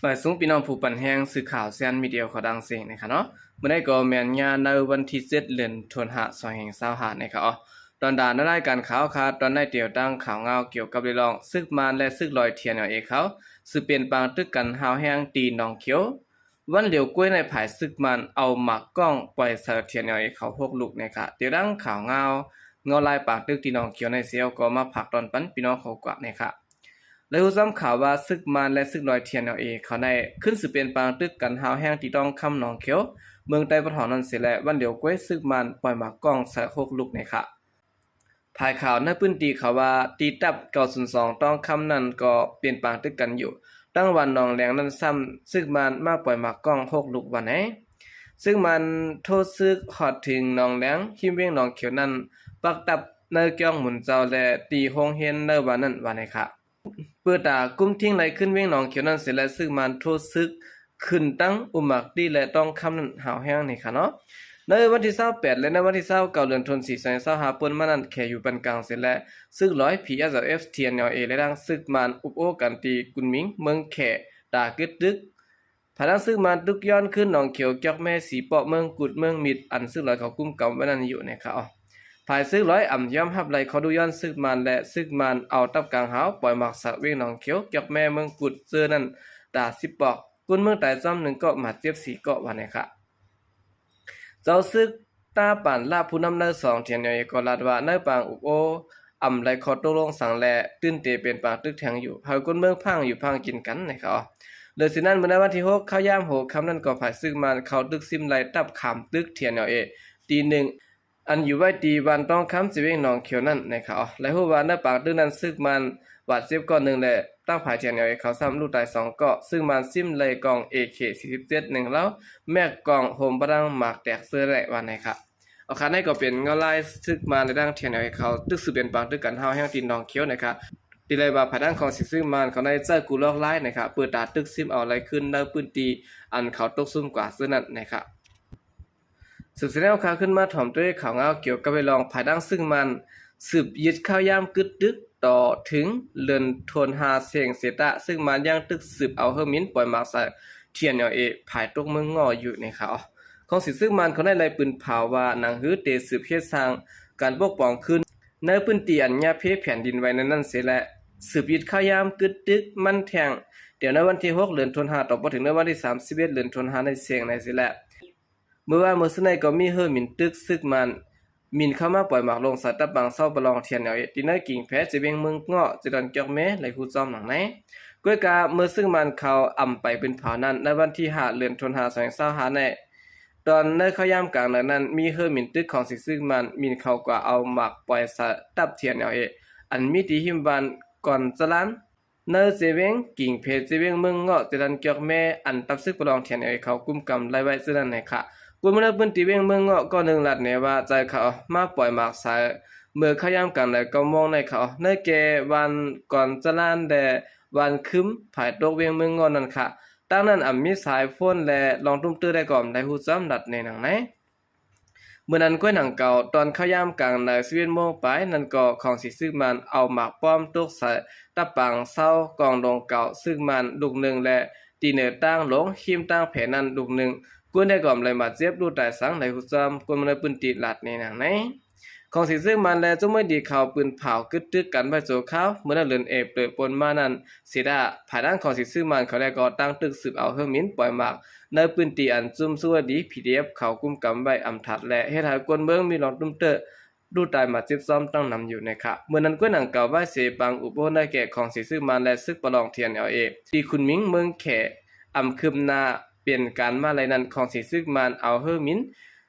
ບາຍສຸງພີ່ນ້ອງຜູ້ປັນແຮງ ສື່ຂ່າວແຊນມີເດຍເຂົ້າດັງເຊງນະຄະເນາະ. ມື້ນີ້ກໍແມ່ນຍາມໃນວັນທີເຈັດ ເດືອນ ທັນວາ ສອງພັນຊາວຫ້ານະຄະເນາະ. ຕອນດານໃນລາຍການຂ່າວຄະ ຕອນໃນຕຽວຕັ້ງຂ່າວງາວກ່ຽວກັບເລື່ອງ ຊຶກມານ ແລະ ຊຶກລອຍ ທີເອັນແອລເອ ເຂົາ ສືບເປັນປາງຕຶກກັນຮ້າວແຮງທີ່ໜອງຂຽວ. ວັນຫຼຽວກ້ວຍໃນ ຝ່າຍຊຶກມານເອົາໝາກກ້ອງປ່ອຍໃສ່ ທີເອັນແອລເອ ເຂົາ ຫົກລູກນະຄະ. ຕຽວຕັ້ງຂ່າວງາວ ເງົາລາຍປາງຕຶກທີ່ໜອງຂຽວໃນເຊວ ກໍມາຝາກຕອນປັນພີ່ນ້ອງເຂົາກວ່ານະຄະ. ແລະ ຮູ້ຊ້ຳຂ່າວວ່າ ຊຶກມານ ແລະ ຊຶກລອຍ ທີເອັນແອລເອ ເຂົາ ໄດ້ຂຶ້ນສືບເປັນປາງຕຶກກັນຮ້າວແຮງທີ່ຕ້ອງຄຳໜອງຂຽວ ເມືອງໄຕ້ປະຖອມນັ້ນເສຍ ແລະ ວັນຫຼຽວກ້ວຍ ຊຶກມານປ່ອຍໝາກກ້ອງໃສ່ ຫົກລູກນະຄະ. ຝ່າຍຂ່າວໃນພື້ນທີ່ເຂົາວ່າ ທີ່ຕັບເກົ້າສູນສອງຕ້ອງຄຳນັ້ນກໍເປັນປາງຕຶກກັນຢູ່. ທາງວັນໜອງແລງນັ້ນຊ້ຳ ຊຶກມານມາປ່ອຍໝາກກ້ອງ ຫົກລູກວ່າໃນ. ຊຶກມານໂທຊຶກຮອດເຖິງໜອງແລງ ຮິມເວງໜອງຂຽວນັ້ນ ປັກຕັບໃນກຽງໝຸນເຈົ້າ ແລະ ຕີໂຮງຮຽນໃນວັນນັ້ນວ່າໃນຄະ. ເປີດຕາກຸມທິງໄລ່ຂຶ້ນເວງໜອງຂຽວນັ້ນເສຍ ແລະ ຊຶກມານໂທຊຶກຂຶ້ນຕັ້ງອຸມໝາກຕີ ແລະ ຕ້ອງຄຳນັ້ນຮ້າວແຮງນະຄະເນາະ. ໃນວັນທີຊາວແປດ ແລະ ໃນວັນທີຊາວເກົ້າ ເດືອນທັນວາ ສອງພັນຊາວຫ້າ ປົນມານັ້ນ ແຂຢູ່ປານກາງເສຍ ແລະ ຊຶກລອຍ ພີເອັສແອລເອັຟ ທີເອັນແອລເອ ແລະ ທາງຊຶກມານອຸບໂອ້ກັນທີ່ກຸນໝິງ ເມືອງແຂ ຕາກຶດຕຶກ. ພາຍຫຼັງຊຶກມານຕຸກຍ້ອນຂຶ້ນໜອງຂຽວ ກຽກແມ້ ສີເປາະ ເມືອງກຸດ ເມືອງມິດ ອັນຊຶກລອຍເຂົາກຸມກຳໄວ້ນັ້ນຢູ່ນະຄະ. ຝ່າຍຊຶກລອຍອຳຍອມຮັບໄລ່ຂໍ້ດຸຍ້ອນຊຶກມານ ແລະ ຊຶກມານເອົາຕັບກາງຮ້າວປ່ອຍໝາກໃສ່ເວງໜອງຂຽວ ກຽກແມ້ ເມືອງກຸດ ເຈີນັ້ນຕາສິບປອກ. ຄົນເມືອງຕາຍຊ້ຳໜຶ່ງເກາະ ບາດເຈັບສີ່ເກາະວ່າໃນຄະ. ເຈົ້າຊຶກ ຕາປານລາບ ຜູ້ນຳໃນສອງ ທີເອັນແອລເອ ກໍລາດວ່າ ໃນປາງອຸບໂອ້ອຳໄລ່ຂໍ້ຕົກລົງສັງ ແລະ ຕື່ນເຕເປັນປາງຕຶກແທງຢູ່ ໃຫ້ຄົນເມືອງພາກັນຢູ່ພາກັນກິນກັນນະຄະ. ເລີຍຊິນັ້ນ ມື້ໃນວັນທີຫົກ ເຂົ້າຍາມຫົວຄ່ຳນັ້ນກໍ ຝ່າຍຊຶກມານເຂົ້າຕຶກຊິມໄລ່ຕັບຂາມຕຶກ ທີເອັນແອລເອ ຕີໜຶ່ງ ອັນຢູ່ໄວ້ທີ່ບ້ານຕ້ອງຄຳ ເຊເວັງໜອງຂຽວນັ້ນນະຄະ. ແລະ ຮູ້ວ່າໃນປາງຕຶກນັ້ນ ຊຶກມານບາດເຈັບເກາະໜຶ່ງ ແລະ ທາງຝ່າຍ ທີເອັນແອລເອ ເຂົາຊ້ຳລູກຕາຍສອງເກາະ. ຊຶກມານຊິມໄລ່ກ້ອງ ເອເຄ ສີ່ສິບເຈັດ ໜຶ່ງເຫຼົ່າ, ແມັກກ້ອງ ໂຮມບະດັງ ໝາກແຕກເຊີແລະວ່າໃນຄະ. ເອົາຄະ ນັ້ນກໍເປັນເງົາລາຍຊຶກມານ ແລະ ທາງ ທີເອັນແອລເອ ເຂົາຕຶກສືບເປັນປາງຕຶກກັນຮ້າວແຮງທີ່ໜອງຂຽວນະຄະ. ທີ່ໄດ້ວ່າພາຍຫຼັງຂອງສີຊຶກມານເຂົາໄດ້ໃຊ້ກູ່ລອກລາຍນະຄະ ເປີດຕາຕຶກຊິມເອົາໄລ່ຂຶ້ນໃນພື້ນທີ່ອັນເຂົາຕົກຊຸ່ມກວ່າເຊິ່ງນັ້ນນະຄະ. ສືບສຽນແນວຂ່າວຂຶ້ນມາຖອມດ້ວຍຂ່າວງາວກ່ຽວກັບເລື່ອງພາຍຫຼັງຊຶກມານສືບຍຶດເຂົ້າຍາມກຶດຕຶກຕໍ່ເຖິງເດືອນທັນວາເສັງເສຍຕະ ຊຶກມານຍັງຕຶກສືບເອົາເຮີມິນປ່ອຍໝາກໃສ່ ທີເອັນແອລເອ ຝ່າຍຕົກເມືອງງໍ້ຢູ່ໃນຂ່າວ. ຂອງສີຊຶກມານເຂົາໄດ້ໄລ່ປືນເຜົາວ່າ ໜັງຮືເຕສືບເຮັດສ້າງການປົກປ້ອງຄືນໃນພື້ນທີ່ອັນຫຍ້າເພແຜ່ນດິນໄຫວໃນນັ້ນເສຍ ແລະ ສືບຍຶດເຂົ້າຍາມກຶດຕຶກມັນແທ່ງ ແຕ່ໃນວັນທີຫົກ ເດືອນທັນວາ ຕໍ່ມາເຖິງໃນວັນທີສາມສິບເອັດ ເດືອນທັນວາໃນເສັງໃນເສຍ ແລະ ມື້ວານມື້ຊືນນີ້ກໍມີເຮີມິນຕຶກຊຶກມານບິນເຂົ້າມາປ່ອຍໝາກລົງໃສ່ຕັບປາງເຊົາປະລອງ ທີເອັນແອລເອ ທີ່ໃນກິງແພ ເຊເວັງເມືອງງໍ້ ເຈດອນກຽກແມ້ ໄດ້ຮູ້ຈ້ອມໜັງໃນ. ກ້ວຍກາເມື່ອຊຶກມານເຂົາອຳໄປປືນເຜົານັ້ນ ໃນວັນທີຫ້າ ເດືອນທັນວາ ສອງພັນຊາວຫ້ານີ້ ຕອນໃນເຂົ້າຍາມກາງເດືອນນັ້ນ ມີເຮີມິນຕຶກຂອງສີຊຶກມານບິນເຂົ້າກວ່າເອົາໝາກປ່ອຍໃສ່ຕັບ ທີເອັນແອລເອ ອັນມີທີ່ຮິມບ້ານກອນຈະລານ ໃນເຊເວັງກິງເພ ເຊເວັງເມືອງງໍ້ ເຈດອນກຽກແມ້ ອັນຕັບຊຶກປະລອງ ທີເອັນແອລເອ ເຂົາກຸມກຳໄລ່ໄວ້ເຊິ່ງນັ້ນນະຄະ. ຄົນເມືອງໃນພື້ນທີ່ເວັງເມືອງງໍ້ ກໍໜຶ່ງລາດແນວ່າ ຈາຍເຂົາມາປ່ອຍໝາກໃສ່ເມື່ອເຂົ້າຍາມກາງເດືອນເກົ້າໂມງໃນເຂົາ ໃນແກ່ບ້ານກອນຈະລານ ແລະ ບ້ານຄຶມ ຝ່າຍຕົກເວັງເມືອງງໍ້ນັ້ນຄະ. ດັ່ງນັ້ນ ອຳມີສາຍໂຟນ ແລະ ລອງຕຸ້ມເຕີໄດ້ກໍອຳໄດ້ຮູ້ຈ້ອມລາດແນໜັງໃນ. ເມື່ອນັ້ນກ້ວຍໜັງເກົ່າ ຕອນເຂົ້າຍາມກາງໃນ ສິບເອັດໂມງປາຍນັ້ນກໍ ຂອງສີຊຶກມານເອົາໝາກປ້ອມຕົກໃສ່ຕັບປາງເຊົາກອງດົງເກົ່າຊຶກມານລູກໜຶ່ງ ແລະ ຕີເໜີຕ່າງລົງ ຮິມຕ່າງແພນັ້ນລູກໜຶ່ງ. ກ້ວຍໄດ້ກອມໄດ້ບາດເຈັບ ລູກຕາຍສັງໄດ້ຮູ້ຈ້ອມ ຄົນໃນພື້ນທີ່ລາດແນໜັງໃນ. ຂອງສີຊຶກມານ ແລະ ຈຸມມືດີເຂົາປືນເຜົາກຶດຕຶກກັນໄວ້ຊົ່ວຄາວ ເມື່ອໃນເດືອນເອເປີນປົນມານັ້ນ ເສຍດາ ພາຍຫຼັງຂອງສີຊຶກມານເຂົາໄດ້ກໍ່ຕັ້ງຕຶກສືບເອົາເຮີມິນປ່ອຍໝາກໃນພື້ນທີ່ອັນຈຸມສຸວະດີ ພີດີເອັຟ ເຂົາກຸມກຳໄວ້ອຳທັດ ແລະ ເຮັດໃຫ້ຄົນເມືອງມີລອງຕຸ້ມເຕີ ລູກຕາຍບາດເຈັບຊ້ອມຕັ້ງນຳຢູ່ໃນຂະ. ເມື່ອນັ້ນກ້ວຍໜັງກ່າວໄວ້ເສ ປາງອຸບໂອ້ໃນແກ່ຂອງສີຊຶກມານ ແລະ ຊຶກປະລອງ ທີເອັນແອລເອ ທີ່ຄຸນໝິງເມືອງແຂ ອຳຄືບໜ້າເປັນການມາໄລນັ້ນ ຂອງສີຊຶກມານເອົາເຮີມິນ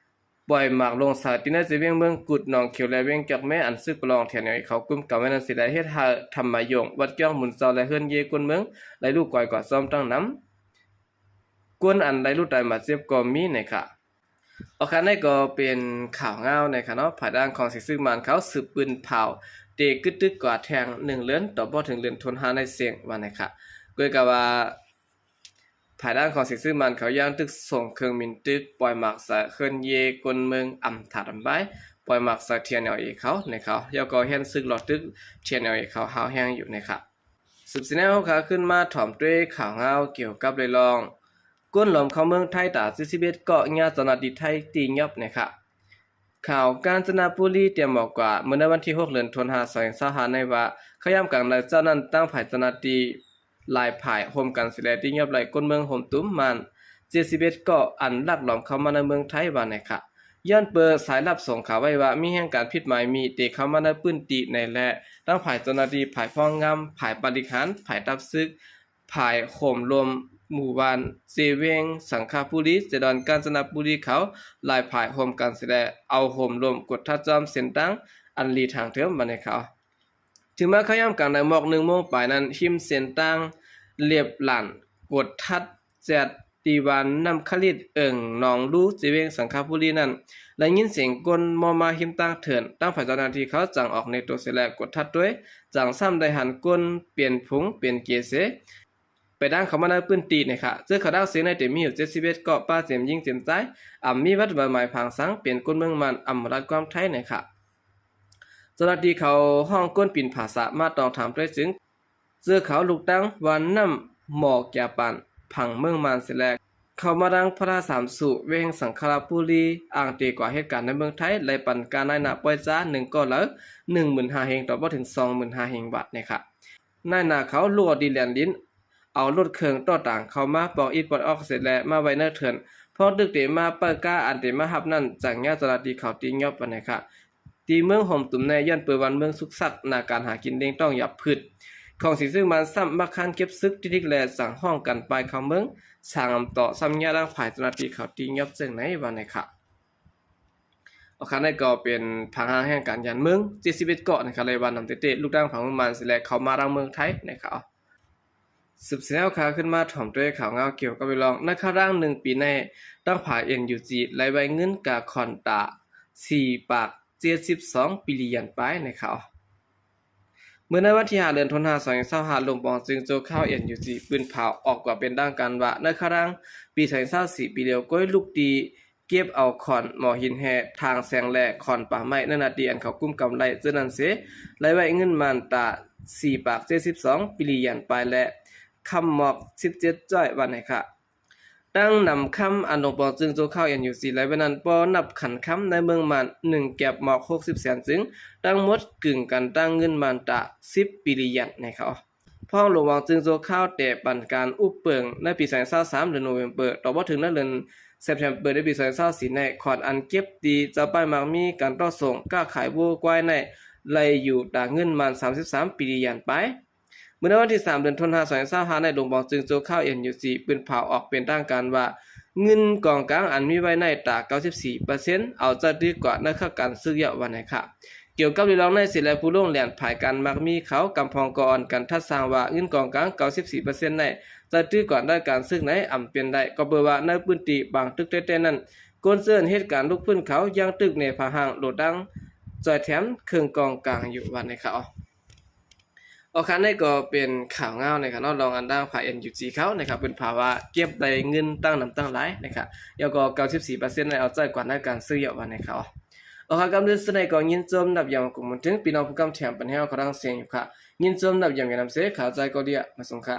ປ່ອຍໝາກລົງໃສ່ ທີ່ໃນເຊເວັງເມືອງກຸດ ໜອງຂຽວ ແລະ ເວັງກຽກແມ້ ອັນຊຶກປະລອງ ທີເອັນແອລເອ ເຂົາກຸມກຳໄວ້ນັ້ນເສຍ ໄດ້ເຮັດໃຫ້ທຳມາຍົງ ວັດກຽງໝຸນເຈົ້າ ແລະ ເຮືອນເຢຍຄົນເມືອງ ໄດ້ລູກກອຍກວາດຊ້ອມຕັ້ງນຳ. ຄົນອັນໄດ້ລູກຕາຍບາດເຈັບກໍມີໃນຂະ. ໂອເຄ ນັ້ນກໍເປັນຂ່າວງາວໃນຂະເນາະ ພາຍຫຼັງຂອງສີຊຶກມານເຂົາສືບປືນເຜົາ ເຕກຶດຕຶກກວ່າແທ່ງໜຶ່ງເລີນ ຕໍ່ບໍ່ເຖິງເລີນທົນຫ້າໃນເສັງວ່າໃນຂະ. ກໍກະວ່າ ພາຍຫຼັງຂອງສີຊຶກມານເຂົາຍັງຕຶກສົ່ງເຄື່ອງບິນຕຶກ ປ່ອຍໝາກໃສ່ເຮືອນເຢຄົນເມືອງອຳຖາດອຳບາຍ ປ່ອຍໝາກໃສ່ ທີເອັນແອລເອ ເຂົາໃນເຂົາ ແລ້ວກໍແຮນຊຶກລໍຕຶກ ທີເອັນແອລເອ ເຂົາຮ້າວແຮງຢູ່ໃນຂະ. ສືບສຽນແນວເຮົາຂາຂຶ້ນມາຖອມດ້ວຍຂ່າວງາວກ່ຽວກັບເລື່ອງ ກົ້ນຫຼອມເຂົ້າເມືອງໄທຕາເຈັດສິບເອັດເກາະ ຍາເຈົ້າໜ້າທີ່ໄທຕີຫຍັບນະຄະ. ຂ່າວການຈະນະບູລີຕຽມບອກວ່າ ເມື່ອໃນວັນທີຫົກ ເດືອນຕຸລາ ສອງພັນຊາວຫ້ານີ້ວ່າ ເຂົ້າຍາມກາງນາຍເຈົ້ານັ້ນ ຕັ້ງຝ່າຍເຈົ້າໜ້າທີ່ຫຼາຍຝ່າຍຮ່ວມກັນຊິແລ ຕີຫຍັບໄລ່ກົ້ນເມືອງໂຮມຕຸມມານເຈັດສິບເອັດເກາະ ອັນລັກລອມເຂົ້າມາໃນເມືອງໄທວ່ານະຄະ. ຍ້ອນເປີສາຍລັບສົ່ງຂ່າວໄວ້ວ່າ ມີແຮງການຜິດໝາຍມີເຕເຂົ້າມາໃນພື້ນທີ່ໃນແລະ ຕັ້ງຝ່າຍເຈົ້າໜ້າທີ່ ຝ່າຍພອງງາມ ຝ່າຍບໍລິຫານ ຝ່າຍຕັບຊຶກ ຝ່າຍໂຮມລົມໝູ່ບ້ານ ເຊເວງ ສັງຂະບູລີ ເຊດອນ ການຈະນະບູລີເຂົາ ຫຼາຍຝ່າຍຮ່ວມກັນຊິແລ ເອົາໂຮມລົມກວດທັດຈອມເສັ້ນທາງອັນຫຼີກທາງເທີມວ່ານະຄະ. ເຖິງມາເຂົ້າຍາມກາງໃນໝອກໜຶ່ງໂມງປາຍນັ້ນ ຮິມເສັ້ນທາງລຽບລານກວດທັດແຈດ ທີ່ບ້ານນ້ຳຄະລິດ ເອີ່ງໜອງລູ ເຊເວງ ສັງຂະບູລີນັ້ນ ໄດ້ຍິນສຽງກົ້ນມໍມາຮິມທາງເທີນ ຕັ້ງຝ່າຍເຈົ້າໜ້າທີ່ເຂົາຈັ່ງອອກແນໂຕເສຍແລະກວດທັດດ້ວຍ ຈັ່ງຊ້ຳໄດ້ຫັນກົ້ນເປັນຝູງເປັນເກເສ ໄປທາງເຂົ້າມາໃນພື້ນທີ່ນະຄະ. ເຈີເຂົ້າດັງເສຍໃນເຕັມມີຢູ່ເຈັດສິບເອັດເກາະ ປະເຕັມຍິງເຕັມຊາຍ ອຳມີວັດໝາຍພາງສັງ ເປັນກົ້ນເມືອງມານ ອຳມາລັດຄວາມໄທນະຄະ. ເຈົ້າໜ້າທີ່ເຂົາຮ້ອງກົ້ນປິ່ນຜາສາມາຕ້ອງຖາມດ້ວຍຈຶ່ງ ເຈີເຂົາລຸກຕັ້ງບ້ານນ້ຳໝໍ້ ແກປານ ຜັງເມືອງມານເສຍແລ ເຂົ້າມາທາງພະລາສາມສູ່ ເວງສັງຂະລາບູລີ ອ້າງເຕກວ່າເຮັດການໃນເມືອງໄທ ໄລ່ປັນການນາຍໜ້າປ່ອຍຈ້າໜຶ່ງເກາະລາວ ໜຶ່ງໝື່ນຫ້າເຮງ ຕໍ່ບໍ່ເຖິງສອງໝື່ນຫ້າເຮງບາດນະຄະ. ນາຍໜ້າເຂົາລຸກເອົາດີແລນດິນ ເອົາລົດເຄື່ອງຕໍ່ຕາງເຂົ້າມາປອກອິດປອກອອກເສຍແລ ມາໄວ້ໃນເທີນ ພວກຕຶກເຕມາເປີກາ ອັນເຕມາຮັບນັ້ນ ຈັ່ງຍາດເຈົ້າໜ້າທີ່ເຂົາຕີຫຍັບວ່ານະຄະ. ທີ່ເມືອງໂຮມຕຸມແນ່ ຍ້ອນເປີບ້ານເມືອງສຸກສັກ ໜ້າການຫາກິນເລັ່ງຕ້ອງຫຍັບພືດ ຂອງສີຊຶງມານຊ້ຳ ມັກຄານເກັບຊຶກຕິກແລ ສັງຮ້ອງກັນປາຍເຂົ້າເມືອງ ສາງອຳຕໍ່ຊ້ຳຍາດັ່ງຝ່າຍເຈົ້າໜ້າທີ່ເຂົາຕີຫຍັບເຊິ່ງໃນວ່ານະຄະ. ໂອເຄ ນັ້ນກໍເປັນຜັງຫາງແຫ່ງການຢ້ານເມືອງເຈັດສິບເອັດເກາະນະຄະ ເລີຍວ່ານຳເຕເຕ ລຸກຕັ້ງຜັງເມືອງມານເສຍແລ ເຂົ້າມາທາງເມືອງໄທນະຄະ. ສືບສຽນແນວຂາຂຶ້ນມາຖອມດ້ວຍຂ່າວງາວກ່ຽວກັບເລື່ອງ ໃນຄະລາງໜຶ່ງປີໃນ ທາງຝ່າຍເອັນຢູຈີ ໄລ່ໄຫວ້ເງິນກາຂອນຕາສີ່ປາກເຈັດສິບສອງປີລຽນປາຍນະຄະ. ເມື່ອໃນວັນທີຫ້າ ເດືອນຕຸລາ ສອງພັນຊາວຫ້າ ໂລງປອງຈຶ່ງຊົ່ວຄາວ ເອັນຢູຈີ ປືນຂ່າວອອກກວ່າເປັນທາງການວ່າ ໃນຄະລາງປີສອງພັນຊາວສີ່ ປີດຽວ ກໍລຸກຕີ ເກັບເອົາຂອນໝໍ້ຫີນແຮ່ ຖາງແສງແລະຂອນປ່າໄມ້ ໃນໜ້າທີ່ອັນເຂົາກຸ້ມກຳໄດ້ເທື່ອນັ້ນເສ ໄລ່ໄຫວ້ເງິນມານຕາສີ່ປາກເຈັດສິບສອງປີລຽນປາຍ ແລະ ຄຳໝອກສິບເຈັດຈ້ອຍວ່ານະຄະ. ຕັ້ງນຳຄຳອັນໂລງປອງຈຶ່ງຊົ່ວຄາວ ເອັນຢູຈີ ໄລ່ໄວ້ນັ້ນ ບໍ່ນັບຂັນຄຳໃນເມືອງມານ ໜຶ່ງແກັບໝອກຫົກສິບແສນຈຶ່ງ ທັງໝົດກຶ່ງກັນຕັ້ງເງິນມານຕາສິບປີລຽນນະຄະ. ພ້ອມໂລງປອງຈຶ່ງຊົ່ວຄາວແຕ່ປັນການອຸບເປິງໃນປີສອງພັນຊາວສາມ ເດືອນໂນເວັມເປີ ຕໍ່ບໍ່ເຖິງໃນເດືອນເຊັບເທັມເປີ ໃນປີສອງພັນຊາວສີ່ໃນ ຂອນອັນເກັບຕີເຈົ້າປ້າຍມັກມີການຕໍ່ສົ່ງຄ້າຂາຍງົວຄວາຍໃນ ໄລ່ຢູ່ຕາເງິນມານສາມສິບສາມປີລຽນປາຍ. ເມື່ອໃນວັນທີສາມ ເດືອນຕຸລາ ສອງພັນຊາວຫ້າໃນ ໂລງປອງຈຶ່ງຊົ່ວຄາວ ເອັນຢູຈີ ປືນຂ່າວອອກເປັນທາງການວ່າ ເງິນກອງກາງອັນມີໄວ້ໃນຕາເກົ້າສິບສີ່ເປີເຊັນ ເອົາໃຊ້ຖືກວ່າໃນເຂດການຊຶກແລ້ວວ່ານະຄະ. ກ່ຽວກັບເລື່ອງໃນເສຍແລ ຜູ້ລົງແລ່ນຝ່າຍການມັກມີເຂົາ ກຳພອງກໍອ່ອນກັນທັດສ້າງວ່າ ເງິນກອງກາງເກົ້າສິບສີ່ເປີເຊັນໃນ ຈະຖືກກວ່າໃນການຊຶກໃນອຳເປັນໄດ້ ກໍເປີວ່າໃນພື້ນທີ່ບາງຕຶກແຕ່ໆນັ້ນ ຄົນເຊີນເຮັດການລຸກຟື້ນເຂົາຍັງຕຶກແນຜາຮ່າງໂລດດັງ ຈ່ອຍແຖມເຄື່ອງກອງກາງຢູ່ວ່ານະຄະ. ໂອເຄ ນັ້ນກໍເປັນຂ່າວງາວນະຄະເນາະ ລອງອັນທາງຝ່າຍເອັນຢູຈີເຂົານະຄະ ເພິ່ນພາວ່າເກັບໄດ້ເງິນຕັ້ງນຳຕັ້ງຫຼາຍນະຄະ ແລ້ວກໍເກົ້າສິບສີ່ເປີເຊັນໃນເອົາໃຊ້ກວ່າໃນການຊຶກແລ້ວວ່ານະຄະ. ໂອເຄ ກຳເລື່ອງສຸດນີ້ກໍຍິນຊົມນັບຢາມຂອບຄຸນເຖິງພີ່ນ້ອງຜູ້ກຳແຖມປັນແຮງເຮົາຂອງທາງສຽງຢູ່ຄະ ຍິນຊົມນັບຢາມນຳເສ ຂາວໃຈກໍເດຍ ມາສົ່ງຄະ.